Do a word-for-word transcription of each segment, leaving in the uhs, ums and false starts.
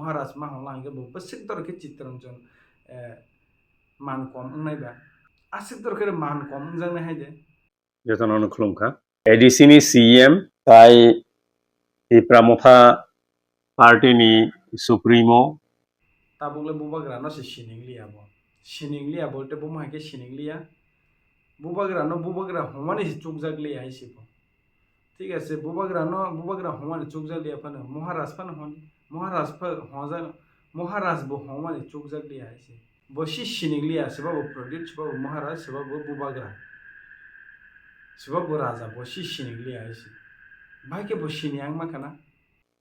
Maharaj ma hwnla hwnkhe bo bwswk dor khe Chittaranjan, eh, man kom wngnai ba. Aswk dor khe man kom wngjaknai hai de. Jotono khulumkha. A D C ni C E M tai Tipra Motha party ni supremo. Tabukle bubagra no se sining liya bo. Sining liya bolte bo hai khe sining liya. Bubagra no bubagra hwnmani se chukjak liya hai se bo. Thik ase, bubagra no bubagra hwnmani chukjak liya phano Maharaj phano hwn. Maharaj pha hwnjak, Maharaj bo hwnmani chukjak liya hai se. Bo si sining liya, seba bo Pradyut, seba bo Maharaj, seba bo bubagra. Seba bo raja, bo si sining liya hai se. Bahai khe bo sini ang ma khana.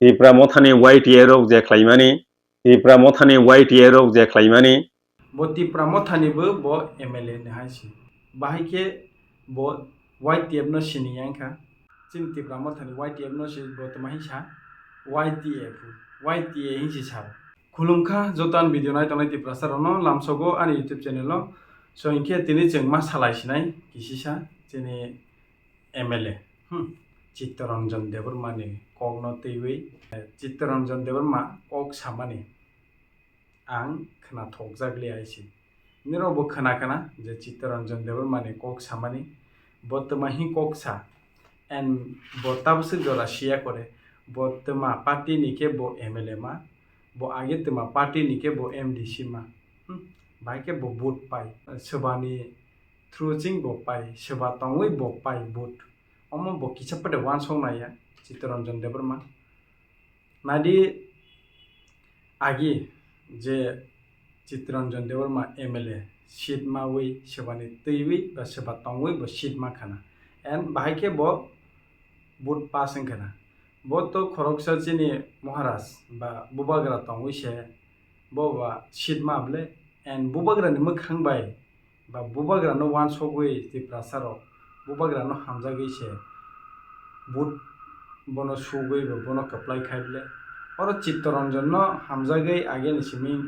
Tipra Mothani Y T A rok je khlaimani, Tipra Mothani Y T A rok je khlaimani. Bo Tipra Mothani bo, bo M L A ni hai se. Bahai khe bo Y T F no sini yang kha. Chini Tipra Mothani Y T F no se bo tma hin sa, Y T F, Y T A hin se sa. Khulumkha joto ani video nai tongnai Tiprasa rokno lamsogo ani YouTube channel o. So hinkhe tini chwng ma salai sinai kisisa chini M L A, hmm, Chittaranjan Debbarma ni kok no twiwi, eh, Chittaranjan Debbarma kok samani ang khna thokjak liya hai se. Nirok bo khna khna je Chittaranjan Debbarma ni kok samani, bo tma hin kok sa, and bo tabwswk jora siya kore, bo tma party ni khe bo M L A ma, bo age tma party ni khe bo M D C ma, hmm, bahai khe bo vote pai, sebani through ching bo pai, seba tongwi bo pai vote. Omo bo kisa pade uansuk naiya Chittaranjan Debbarma. Nadi agi je Chittaranjan Debbarma M L A seat mawi sebani twiwi ba seba tongwi bo seat ma khana. And bahai khe bo vote pass wng khana. Bo to khoroksa chini Maharaj ba bubagra tongwi se bo ba seat ma bwle. And bubagra ni mwkhang bai ba bubagra no uansugwi Tiprasa rok bubagra no hamjagwi se vote bono sugwi ba bono kwplai khai bwle. Oro Chittaranjan no hamjagwi age ni simi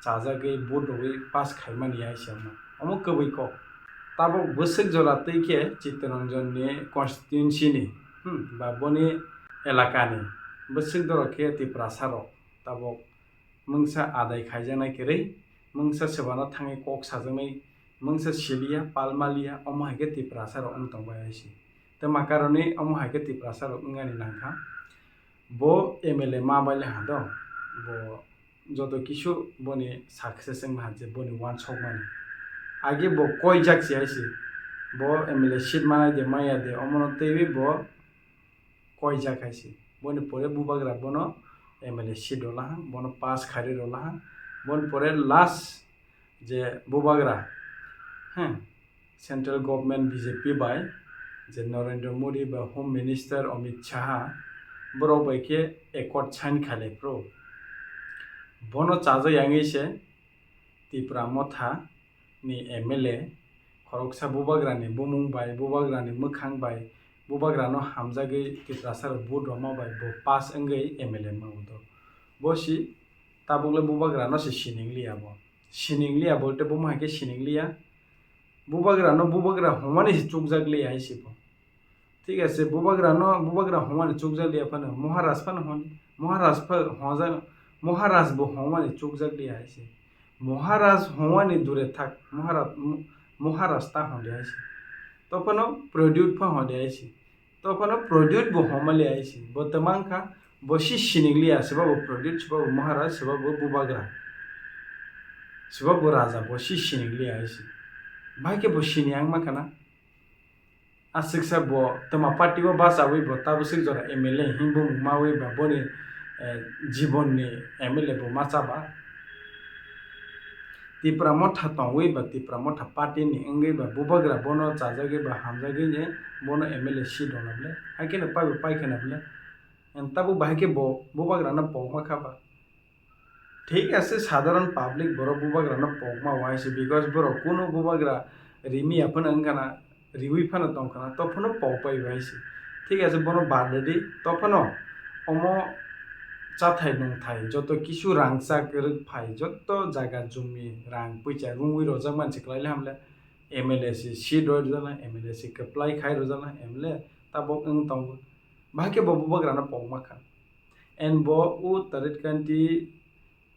chajagwi vote rwgwi pass khaimani hai se omo. Omo kwbwi kok. Tabuk bwswk jora twi khe Chittaranjan ni constituency ni, hmm, ba boni elaka ni bwswk dorok khe Tiprasa rok tabuk mungsa adai khaijaknai kwrwi, mungsa sebano thangwi kok sajaknai, mungsa siliya, palmaliya, omo hai khe Tiprasa rok wng tong bai hai se. Tei ma karoni omo hai khe Tiprasa rok wngani nangkha. Bo M L A ma bai le ha do, bo joto kisu boni success wng ha je boni uansukmani. Age bo koijak se hai se, bo M L A seat manai de maya de, omono twiwi bo koijak hai se. Boni pore bubagra bono M L A seat rwla ha, bono pass kharwi rwla ha. Boni pore last je bubagra, he, central government B J P bai je Narendra Modi ba Home Minister Amit Shah borok bai khe accord sign khailai phuru. Bono chaja yangwi se Tipra Motha ni M L A khoroksa bubagrani bumung bai, bubagrani mwkhang bai, bubagrano hamjagwi Tiprasa rok vote rwma bai bo pass wngwi M L A mango do. Bo si tabukle bubagrano se sining liya bo. Sining liya bolte bo hai khe sining liya. Bubagrano bubagra hwnmani se chukjak liya hai se bo. Thik ase, bubagra no, bubagra hwnmani chukjak liya phano, Maharaj phano hwn, Maharaj pha-, hwnjak, Maharaj bo hwnmani chukjak liya hai se. Maharaj hwnmani dure thak, Maharaj, Mo-, Maharaj ta hwn de hai se. To phano Pradyut pha hwn de hai se. To phano Pradyut bo hwnma liya hai se. Bo twmang kha, bo si sining liya, seba bo Pradyut, seba bo Maharaj, seba bo bubagra. Seba bo raja, bo si sining liya hai se. Bahai khe bo sini ang ma khana. Aswksa bo twma party o bachawi bo tabwswk jora M L A hinwi bumung mawi ba boni, eh, jibon ni M L A bo ma cha ba. Tipra Motha tongwi ba Tipra Motha party ni wngwi ba bubagra bono chajagwi ba hamjagwi ni bono M L A seat rwna bwle. Hai kheno pai bo pai kheno bwle. Tabuk bahai khe bo bubagra no pokma kha ba. Thik ase, sadharon public borok bubagrano pokma wai se, because borok kunu bubagra rimi ya phano wngkha na, riwi phano tongkha na, to phano pok pai wai se. Thik ase, bono bad rwdi, to phano omo chathai nungthai, joto kisu rangchak rwk phai, joto jaga jumi rang puisa rungwi rojak mansi kwlai le hamle, M L A se seat roi rwjak na, M L A se kwplai khai rwjak na, M L A tabok wng tongo. Bahai khe bo bubagrano pokma kha. And bo o Tarit Kanti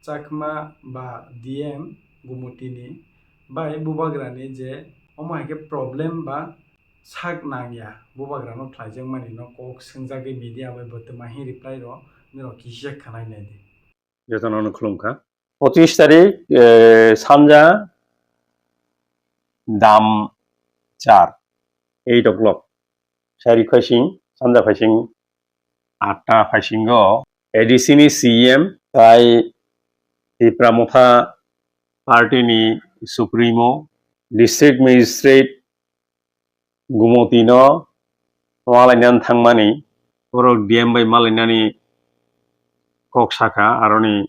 Chakma ba D M Gumutini bai Bubagrani je omo hai khe problem ba sak nangya Bubagrano khlaijakmani no kok swngjagwi media bai bo twma hi reply rw nirok kisa khwnai naidi. Jotono khulumkha. Pochisha tarik, eh, sanja dam char, eight o'clock. Sari phaising, sanja phaising, atta phaisingo A D C ni C M tai Tipra Motha Party ni Supremo, District Magistrate Gumoti no malainani thangmani, borok D M bai malainani kok sakha, aroni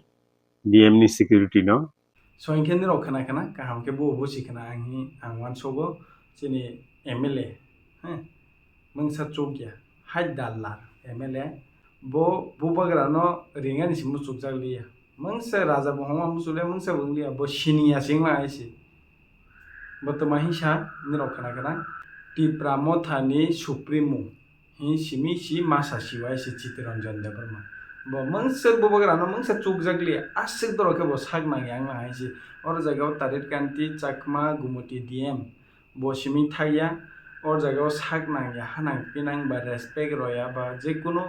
D M ni security no. So hinkhe nirok khna khna kaham khe bo busi khna ang hi ang uansogo chini M L A, he, mungsa chukya, hai dallar M L A, bo Bubagra no ringani se muchukjak liya. Mungsa raja bo hongma muchule mungsa bo wngya, bo siniya se wngma hai se. Bo twma hinsa nirok khna khna Tipra Motha ni Supremo hin simi si masa siwai se Chittaranjan Debbarma. Bo mungsa Bubagra no mungsa chukjak liya, aswk dorok khe bo sak nangya wngma hai se. Oro jaga o Tarit Kanti Chakma Gumoti D M bo simi thaiya, o jaga o sak nangya, hanang pinang ba respect roya ba jekunu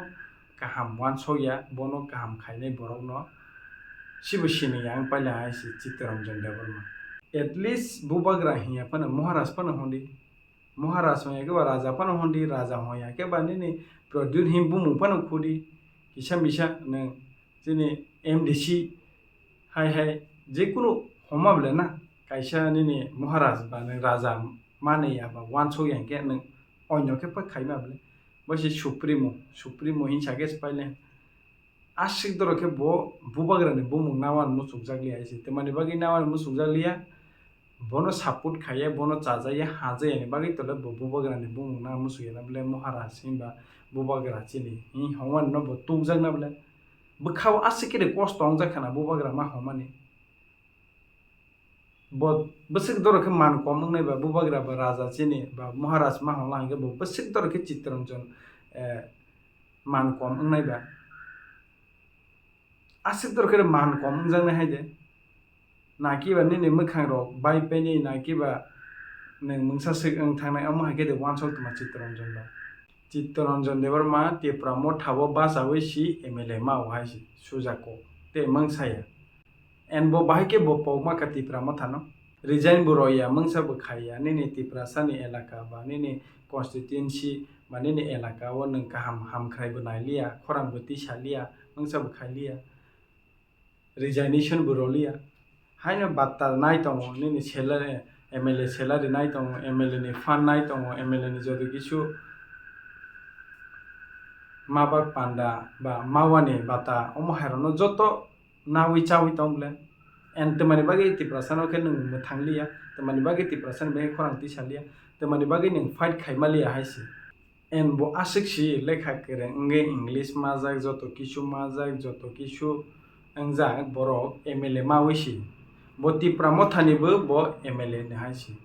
kaham uansokya, bono kaham khainai borokno sibo sini yang paila hai se Chittaranjan Debbarma. At least Bubagra hinya phano, Maharaj phano hondi. Maharaj hoya khe ba Raja phano hondi, Raja hoya khe ba nini Pradyut hin bumung phano khudi. Kisa misa nwng chini M D C hai hai jekunu homa bole na, kaisa nini Maharaj ba nwng Raja mani ya ba uansok yang khe nwng onyo khe pa khaima bole. Bo se Supremo, Supremo hinsa khe se paile. Aswk dorok khe bo Bubagrani bumung nawan muchukjak liya hai se. Tamani bagwi nawan muchukjak liya? Bono support khaiya, bono chajaiya, hajaiya ni bagwi tole bo Bubagrani bumung na muchukya na bole Maharaj hinba Bubagra chini. Hi hongmani no bo tukjak na bole. Bwkha o aswk khe de kosto wngjak khana Bubagra ma hongmani. Bo bwswk dorok khe man kom wngnai ba, Bubagra ba, Raja chini ba, Maharaj ma hongla hwnkhe bo bwswk dorok khe Chittaranjan, eh, man kom wngnai ba. Aswk dorok khe man kom wngjaknai hai de. Na kiba nini mwkhang rok bai paini, na kiba nwng mungsa swk wng thangnai, omo hai khe de uansok tongma Chittaranjan ba. Chittaranjan Debbarma Tipra Motha o bachawi si M L A ma o hai si sujak kok tei mungsa ya. And bo bahai khe bo pokma kha Tipra Motha no. Resign bo roya, mungsa bo khaiya, nini Tiprasa ni elaka ba nini constituency ba nini elaka o nwng kaham hamkhrai bo nailiya, khorang bo tisaliya, mungsa bo khailiya. Resignation bo roliya. Haino batta nai tongo, nini salary, M L A salary nai tongo, M L A ni fund nai tongo, M L A ni joto kisu mabak panda ba mawani bata omo hairokno joto nawi chawi tong bole. And twmani bagwi Tiprasa no khe nwng mwthang liya, twmani bagwi Tiprasa ni bagwi khorang tisa liya, twmani bagwi nwng fight khaima liya hai se. And bo aswk si lekha kwrwng wngwi English majak, joto kisu majak, joto kisu wngjak borok M L A mawi si. Bo Tipra Motha ni bo, bo M L A ni hai si.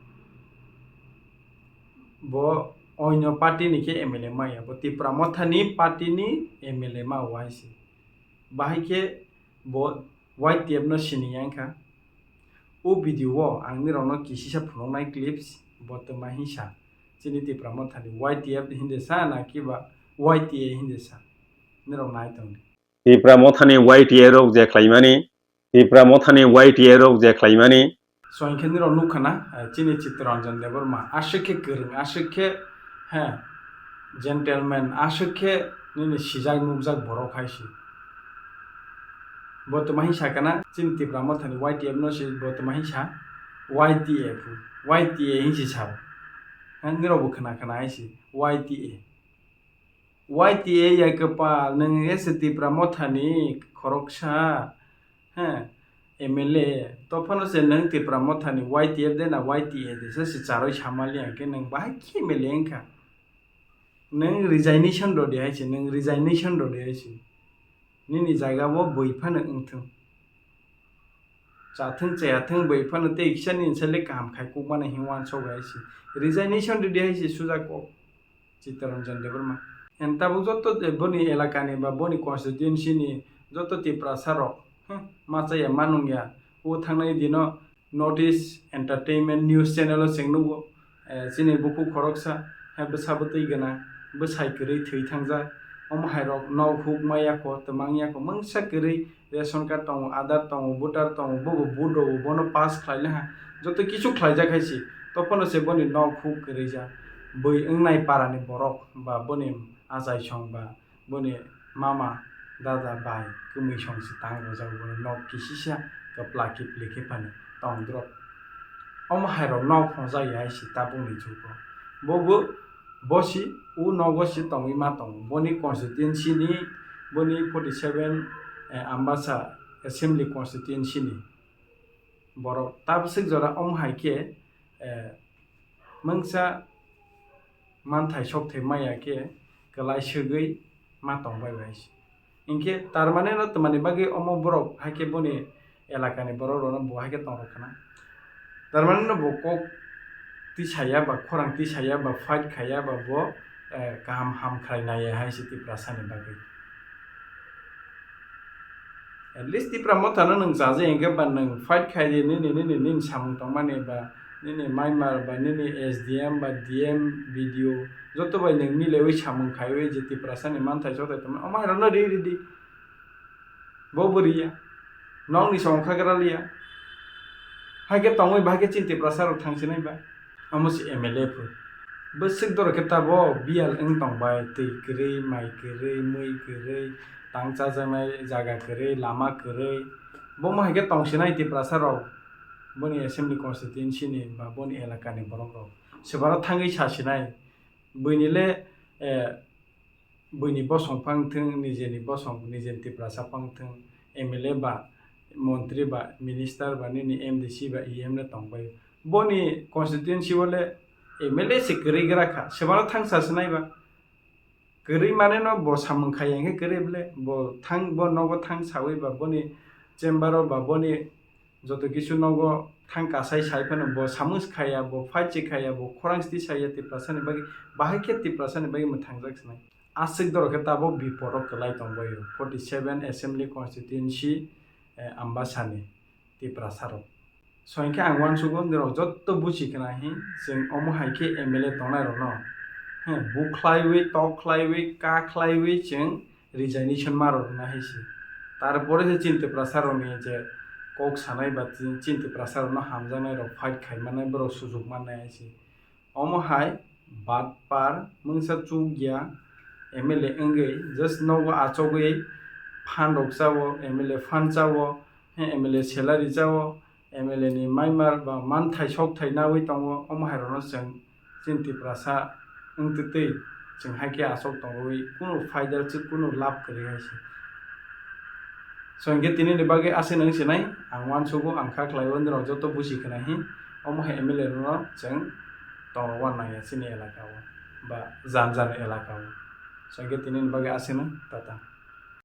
Bo oino party ni khe M L A maya, bo Tipra Motha ni party ni M L A ma o hai si. Bahai khe bo Y T F no sini yang kha. O video o ang nirok no kisisa phunuknai clips, bo twma hinsa. Chini Tipra Motha ni Y T F hindi sa na kiba Y T A hindi sa. Nirok nai tong di. Tipra Motha ni Y T A rok je khlaimani, Tipra Motha ni Y T A rok je khlaimani. So hinkhe nirok nukha na, eh, chini Chittaranjan Debbarma aswk khe kwrwng, aswk khe, he, gentleman, aswk khe nini sijak nukjak borok hai si. Bo twma hinsa kana chini Tipra Motha ni Y T F no si bo twma hinsa Y T F, Y T A hinsi sao. Ha, nirok bo khna khna hai si Y T A. Y T A ya kwpal, nwng S T Tipra Motha ni khoroksa, ha, M L A. To phano se nwng Tipra Motha ni Y T F de na Y T A de se, se charwi samali hwnkhe nwng bahai khe M L A wngkha. Nwng resignation rwdi hai se, nwng resignation rwdi hai se. Nini jaga o bui phano wngthung. Chathung chayathung bui phano tei kisa nini sale kaham khai kukmani hinwi uansok hai se. Resignation rwdi hai se suja kok. Chittaranjan Debbarma. And tabuk joto je boni elaka ni ba boni constituency ni joto Tiprasa rok Hmm, ma chaya, ma nungya. O thangnai dino North East Entertainment News Channel o chwng nugo, eh, chini bukhuk khoroksa, hai bwsa bwtwi gwnang, bwsai kwrwi thwi thangjak. Omo hai rok nok huk maya kho, twmang ya kho, mungsa kwrwi ration card tongo, Aadhaar tongo, voter tongo, bobo vote rwo, bono pass khlai le ha. Joto kichu khlaijak hai se, tophano se boni nok huk kwrwi ja. Bwi wngnai para ni borok ba boni achai song ba boni mama, dada, bai, kwmwi song se tang rwjak, boni nok kisisa kwpla kipli khe phano tong drop. Omo hai rok nok hwnjak ya hai se tabuk ni jugo. Bo bo, bo si, o nogo si tongwi ma tongo. Boni constituency ni, boni forty seven, eh, Ambasa Assembly constituency ni borok. Tabswk jora omo hai khe, eh, mungsa manthai sokthai maya khe kwlai swgwi ma tong bai bai se. Hinkhe tar mane no twmani bagwi omo borok hai khe boni elakani borok rokno bo hai khe tong rw khna. Tar mane no bo kok tisaya ba khorang tisaya ba fight khaya ba bo, eh, kaham ham khlai naiya hai se Tiprasa ni bagwi. At least Tipra Motha no nwng chaja hinkhe ba nwng fight khai di nini, nini, nini samung tongmani ba nini maimar ba nini S D M ba D M, B D O joto bai nwng milewi samung khaiwi je Tiprasa ni manthai sothai tongmani omo hai rokno ri ri di. Bo bo riya. Nokni se ongkha gra liya. Hai khe tongwi ba hai khe chini Tiprasa rok thang sinai ba. Omo se M L A pho. Bwswk doro khe tabo biyal wng tong bai, twi kwrwi, mai kwrwi, mui kwrwi, tang chajaknai jaga kwrwi, lama kwrwi. Bo mo hai khe tong sinai Tiprasa rok. Boni assembly constituency ni ba boni elaka ni borok rok. Sebaro thangwi sa sinai. Buini le, eh, buini bosong phang thung, nijeni bosong, nijeni Tiprasa phang thung, M L A ba, montri ba, minister ba, nini M D C ba, E M le tong bai. Boni constituency o le M L A se kwrwi gra kha, sebano thang sa sinai ba. Kwrwi mane no bo samung khai ya, hinkhe kwrwi bole bo thang, bo nogo thang sawi ba, boni chamber o ba, boni joto kisu nogo thang kasai sai phano bo samung se khaya, bo fight se khaya, bo khorang sti saya Tiprasa ni bagwi, bahai khe Tiprasa ni bagwi mwthangjak sinai. Aswk doro khe tabok biporo kwlai tongbaio forty seven Assembly Constituency, eh, Ambasani Tiprasa rok. So hinkhe ang uansugo norok jotto buchi khna hi, chwng omo hai khe M L A tongnai rokno, he, bukhlaiwi, tokhlaiwi, kakhlaiwi chwng resignation ma rwna hai se. Tarpore se chini Tiprasa rokni je kok sanai ba chini, chini Tiprasa rokno hamjaknai rok fight khai mannai borok sujuk mannai hai se. Omo hai batpar mungsa chukya M L A wngwi just nogo achogwi phan rok chao, M L A phan chao, he M L A salary chao, M L A ni maimar ba manthai sokthai nawi tongo, omo hai rokno chwng chini Tiprasa wng twtwi chwng hai khe aswk tongwi kunu phaida chwk kunu lab kwrwi hai se. So hinkhe tini ni bagwi aswk nang sinai ang uansugo, ang kha khlai o norok joto buchi khna hi, omo hai M L A rokno chwng tongro uan nangya chini elaka o ba jan jan elaka o. So hinkhe tini ni bagwi aswk nang, tata.